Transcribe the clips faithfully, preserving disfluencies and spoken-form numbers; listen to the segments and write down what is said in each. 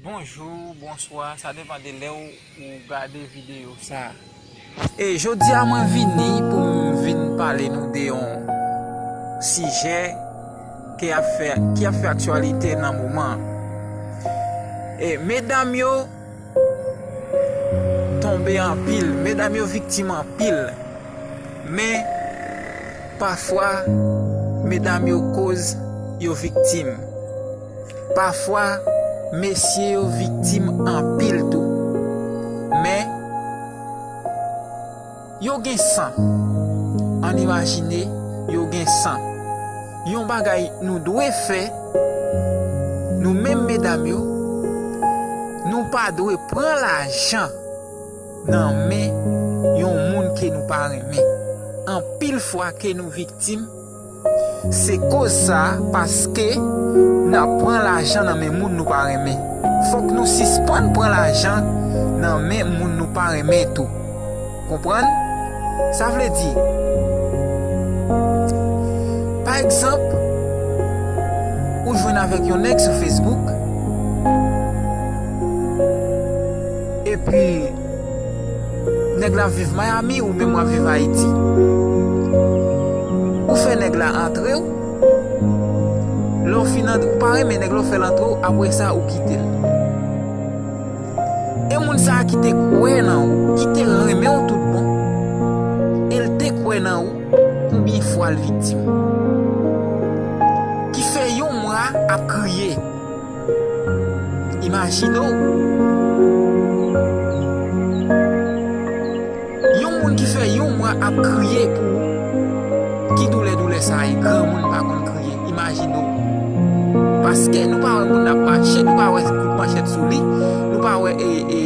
Bonjou, bonswa, sa depann de lè w, ou gade videyo sa. E jodi a mwen vini pou m vin pale nou de yon sijè ki ap fè, ki ap fè aktyalite nan moman an. E medam yo tonbe anpil, medam yo viktim anpil. Men, pafwa, medam yo koz yo viktim. Pafwa, mesye yo viktim anpil tou. Men, yo gen san. Ann imajine, yo gen san. Yon bagay nou dwe fè, nou menm medam yo, nou pa dwe pran lajan nan men yon moun ke nou pa renmen. Anpil fwa ke nou viktim, se koz sa a, paske n ap pran lajan nan men moun nou pa renmen. Fòk nou sispann pran lajan nan men moun nou pa renmen tou. Konprann? Sa vle di, pa egzanp, ou jwenn avèk yon nèg sou Facebook, epi nèg la ap viv Miami, ou menm w ap viv Ayiti. Ou fè nèg la antre w. Lè w fin antre, ou pa renmen nèg la, ou fè l antre w, apre sa, ou kite l. E moun sa a ki te kwè nan ou, ki te renmen w tout bon, e l te kwè nan ou, konbyen fwa l viktim? Ki fè yon mwa ap kriye. Imajine w. Yon moun ki fè yon mwa ap kriye pou ou. Ki doulè doulè sa ye? Granmoun pa konn kriye. Imajine w. Paske nou pa wè moun ap mache, nou pa wè kout manchèt sou li, nou pa wè e, e,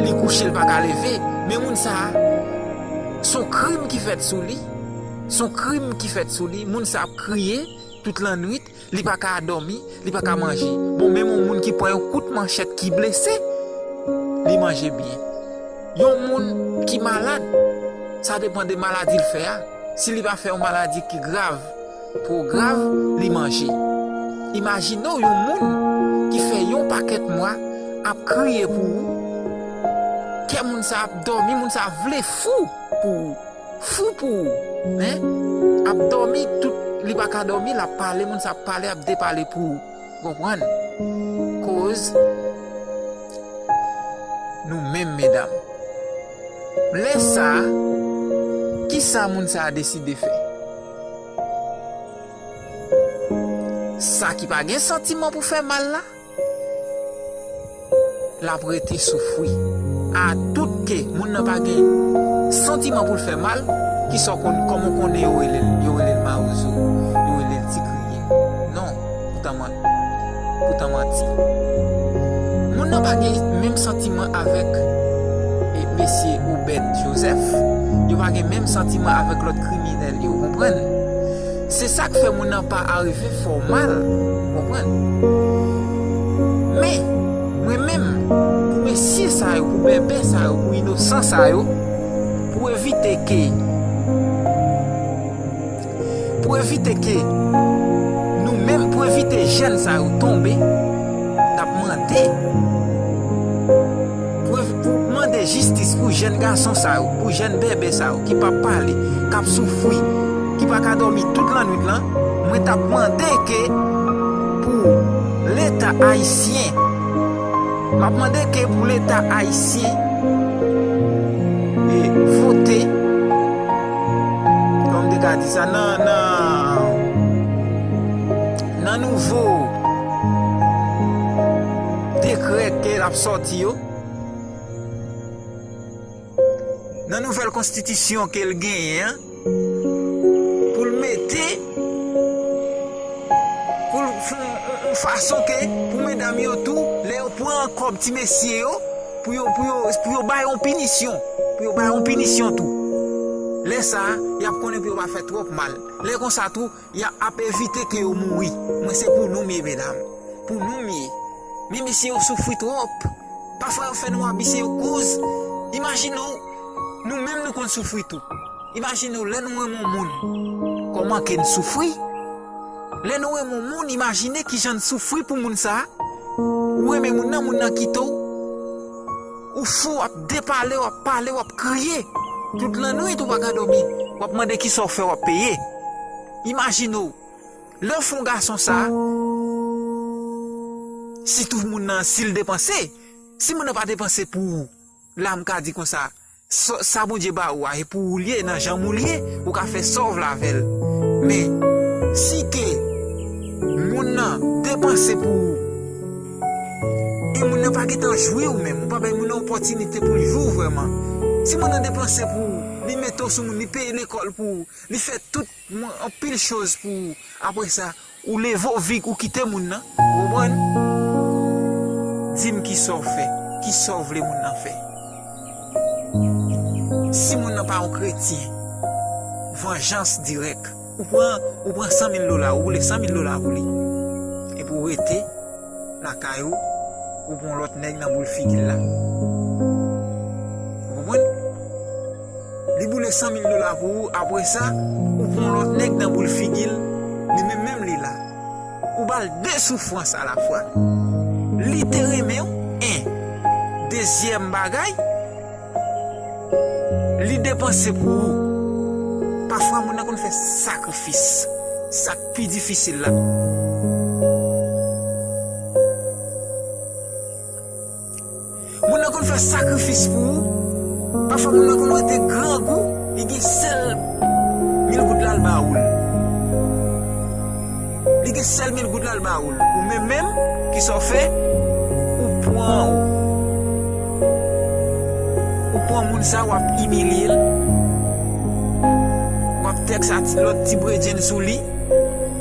li kouche, l pa ka leve. Men moun sa a, s on krim ki fèt sou li. S on krim ki fèt sou li. Moun sa ap kriye tout lannwit, li pa ka dòmi, li pa ka manje. Bon, menm yon moun ki pran yon kout manchèt ki blese, li manje byen. Yon moun ki malad, sa depann de maladi l fè a. Si li pa fè yon maladi ki grav, twò grav, li manje. Imajine w yon moun ki fè yon pakèt mwa ap kriye pou ou. Kè moun sa ap dòmi, moun sa vle fou pou ou. Fou pou ou, men ap dòmi, tout, li pa ka dòmi, l ap pale, moun sa ap pale, ap depale pou ou. Konprann? Koz nou menm medam. Lè sa a, kisa moun sa a deside fè? Sa ki pa gen santiman pou fè mal la, l ap rete soufri. A tout ke moun nan pa gen santiman pou l fè mal, kisa w konn, kòman w konnen yo rele l, yo rele l mawozo, yo rele l ti kriye? Non, poutan man-, poutan manti. Moun nan pa gen menm santiman avèk, e, mesye Obed Joseph. Yo pa gen menm santiman avèk lòt kriminèl yo, konprann? Se sa k fè moun nan pa arive fè w mal, konprann? Men, mwen menm, pou mesye sa yo, pou bèbè sa yo, pou inosan sa yo, pou evite ke, pou evite ke nou menm, pou evite jèn sa yo tonbe, n ap mande, pou, pou mande jistis pou jèn gason sa yo, pou jèn bèbè sa yo ki p ap pale, k ap soufri, ki pa ka dòmi tout lannwit lan, mwen t ap mande ke pou Leta ayisyen, m ap mande ke pou Leta ayisyen, e, vote, kòman m te ka di sa, nan, nan, nan nouvo dekrè ke l ap sòti yo, nan nouvèl konstitisyon ke l genyen an, pou l mete, pou l fè yon, yon, yon fason ke pou medam yo tou, lè yo pran kòb ti mesye yo, pou yo, pou yo, pou yo bay yon pinisyon, pou yo bay yon pinisyon tou. Lè sa a, y ap konnen pou yo pa fè twòp mal. Lè konsa tou, y ap evite ke yo mouri. Mwen, se pou nou m ye, medam. Pou nou m ye. Men mesye yo soufri twòp. Pafwa yo fè nou abi, se yo koz. Imajine w, nou menm nou konn soufri tou. Imajine w, lè nou renmen yon moun, kòman ke n soufri? Lè nou renmen yon moun, imajine kijan n soufri pou moun sa a. Ou renmen moun nan, moun nan kite w. Ou fou, w ap depale, w ap pale, w ap kriye. Tout lannwit ou pa ka dòmi. W ap mande kisa w fè, w ap peye. Imajine w, lè w fè yon gason sa, sitou moun nan, si l depanse, si moun nan pa depanse pou ou, la m ka di konsa, sa, sa Bondye ba ou a, e pou ou l ye, nan janm ou l ye, ou ka fè sa w vle avè l. Men, si ke moun nan depanse pou ou, e moun nan pa gentan jwi ou menm, ou pa bay moun nan opòtinite pou l jwi w vrèman. Si moun nan depanse pou ou, li mete w sou moun, li peye lekòl pou ou, li fè tout mwen anpil choz pou ou. Apre sa, ou leve w vik, ou kite moun nan. Ou konprann? Di m kisa w fè, kisa w vle moun nan fè. Si moun nan pa yon kretyen, vanjans dirèk. Ou pran, ou pran san mil dola, ou boule san mil dola pou li. Epi ou rete lakay ou, ou pran lòt nèg nan boul figi l la. Ou konprann? Li boule san mil dola pou ou, apre sa, ou pran lòt nèg nan boul figi l, li menm menm li la. Ou ba l de soufrans alafwa. Li te renmen w, en. Dezyèm bagay, li depanse pou ou. Pafwa, moun nan konn fè sakrifis. Sa k pi difisil la. Moun nan konn fè sakrifis pou ou. Pafwa, moun nan konn rete grangou, li gen sèl mil goud la, l ba ou l. Li gen sèl mil goud la, l ba ou l. Ou menm menm, kisa w fè? Ou pran, ou pran moun sa, w ap imilye l. W ap tèks a ti, lòt ti bredjenn sou li.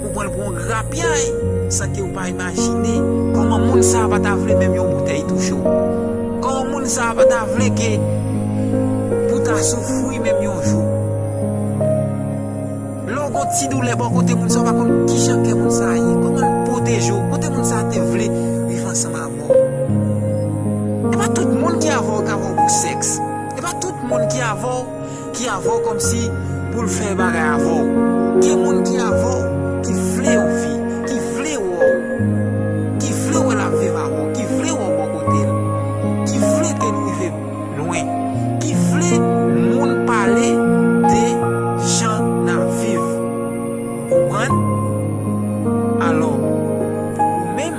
Ou pran l pou yon grapyay, san ke ou pa imajine kòman moun sa a pa ta vle menm yon boutèy touche w. Kòman moun sa a pa ta vle ke pou ta soufri menm yon jou. Lè w gon ti doulè bò kote moun sa, w pa konn kijan kè moun sa a ye, kòman l pwoteje w, kote moun sa a te vle viv ansanm avè w. E pa tout moun ki avè w k avè w pou sèks. E pa tout moun ki avè w, ki avè w kòmsi pou l fè bagay avè w. Gen moun ki avè w, ki vle yon fi, ki vle wè w, ki vle wè l ap viv avè w, ki vle wè w bò kote l, ki vle ke n rive lwen, ki vle moun pale de jan n ap viv. Konprann? Alò, ou menm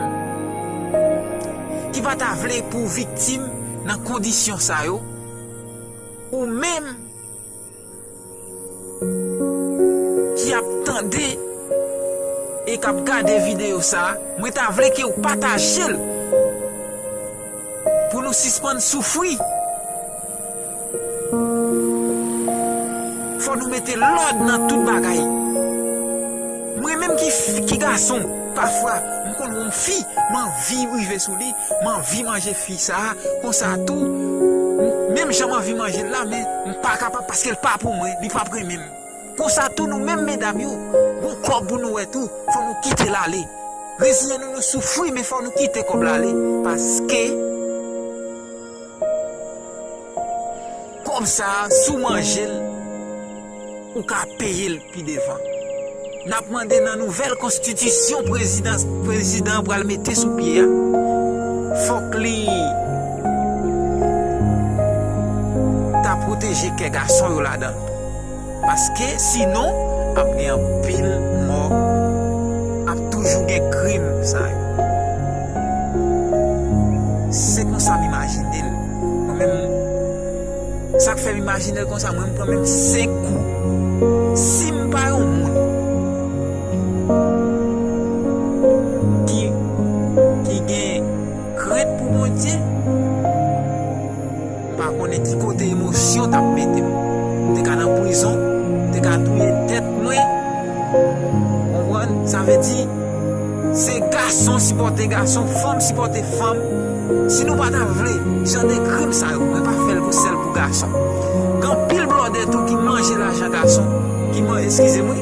ki pa ta vle pou w viktim nan kondisyon sa yo, ou menm ki ap tande e k ap gade videyo sa a, mwen ta vle ke w pataje l pou nou sispann soufri. Fò nou mete lòd nan tout bagay. Mwen menm ki, ki gason, pafwa, m konn wè yon fi, m anvi rive sou li, m anvi manje fi sa a, konsa tou, menm jan m anvi manje l la, men m pa kapab paske l pa pou mwen, li p ap renmen m. Konsa tou, nou menm medam yo, gon kòb pou nou wè tou, fò nou kite l ale. Reziyen nou, nou soufri, men fò nou kite kòb la ale. Paske kòb sa a, si w manje l, ou ka peye l pi devan. N ap mande nan nouvèl konstitisyon prezidan, prezidan an pral mete sou pye a, fòk li ta pwoteje kè gason yo ladan l. Paske sinon, ap gen anpil mò, ap toujou gen krim sa yo. Se konsa m imajine l. Mwen menm, sa k fè m imajine l konsa, mwen, m pran menm senk kou. Si m pa yon moun ki, ki gen krent pou Bondye, m pa konnen ki kote emosyon t ap mete m. M te ka nan prizon, m te ka touye tèt mwen. Konprann? Sa vle di, se gason sipòte gason, fanm sipòte fanm. Si nou pa ta vle jan de krim sa yo, mwen pa fè l pou sèl pou gason. Gen anpil blòdè tou ki manje lajan gason, ki man-, eskize mwen,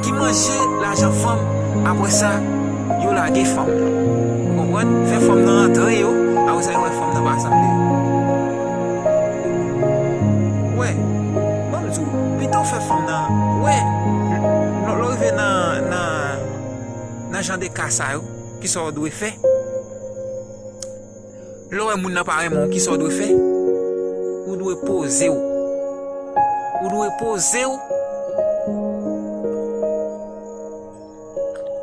ki manje lajan fanm, apre sa, yo lage fanm nan. Ou konprann? Fè fanm nan antre yo, apre sa, yo wè fanm nan pa sanble yo. Wè, ban m di w, pito w fè fanm nan, wè, lè, lè w rive nan, nan, jan de ka sa yo, kisa w dwe fè? Lè w wè moun nan pa renmen w, kisa w dwe fè? Ou dwe poze w. Ou dwe poze w.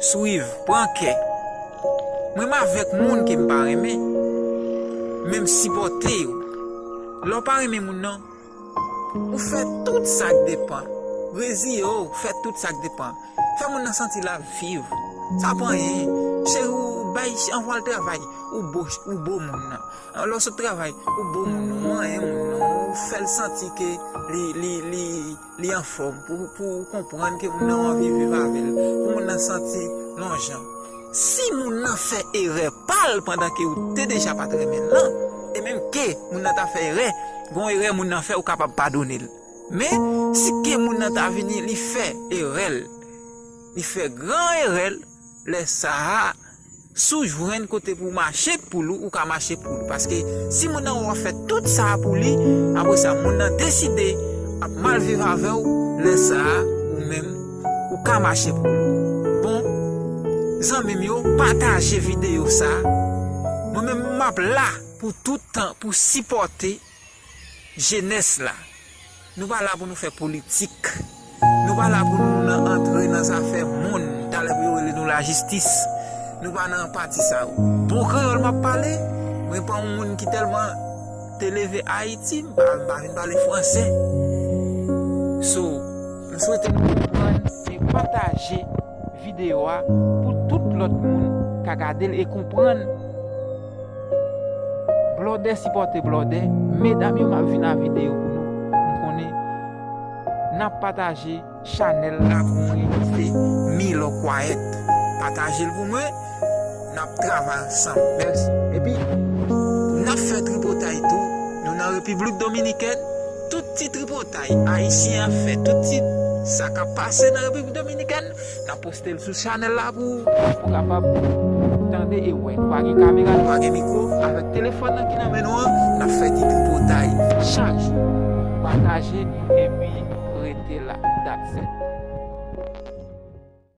Swiv, pran kè. Mwen m avèk moun ke m pa renmen, men m sipòte yo. Lè w pa renmen moun nan, ou fè tout sa k depann. Reziye w, fè tout sa k depann. Fè moun nan santi l ap viv. Sa pa anyen. Cheri, ou bay, anvwa l travay. Ou bo, ou bo moun nan. Lè w sot travay, ou bo moun nan, ou anyen moun nan, ou fè l santi ke li, li, li, li anfòm, pou, pou ou konprann ke moun nan anvi viv avè l, pou moun nan santi l yon jan. Si moun nan fè erè pa l pandan ke ou te deja pa t renmen l lan, e menm ke moun nan ta fè erè, gon erè moun nan fè, ou kapab padone l. Men, si ke moun nan ta vini, li fè erè l, li fè gran erè l, lè sa a, si w jwenn kote pou w mache poul ou, ou ka mache poul ou. Paske si moun nan wè w ap fè tout sa a pou li, apre sa, moun nan deside ap mal viv avè w, lè sa a, ou menm, ou ka mache poul ou. Bon, zanmi m yo, pataje videyo sa a. Mwen menm, m ap la pou tout tan, pou sipòte jenès la. Nou pa la pou nou fè politik. Nou pa la pou nou nan antre nan zafè moun. Talè pou yo rele nou lajistis. Nou pa nan pati sa yo. Bon kreyòl m ap pale. Mwen pa yon moun ki tèlman te leve Ayiti. M pa, m pa vin pale fransè. So, m swete nou konprann e pataje videyo a pou tout lòt moun ka gade l e konprann. Blòdè sipòte blòdè. Medam yo, m ap vin a videyo pou nou. M konnen n ap pataje chanèl la pou mwen ki se Milo Quiet. Pataje l pou mwen. N ap travay ansanm. Mèsi. Epi, n ap fè tripotay tou. Nou nan Repiblik Dominikèn. Tout ti tripotay Ayisyen ap fè, tout ti sa k ap pase nan Repiblik Dominikèn, n ap poste l sou chanèl la pou ou kapab tande e wè. Nou pa gen kamera, nou pa gen mikwo. Avèk telefòn nan ki nan men nou an, n ap fè ti tripotay chak jou. Pataje epi rete la. That's it.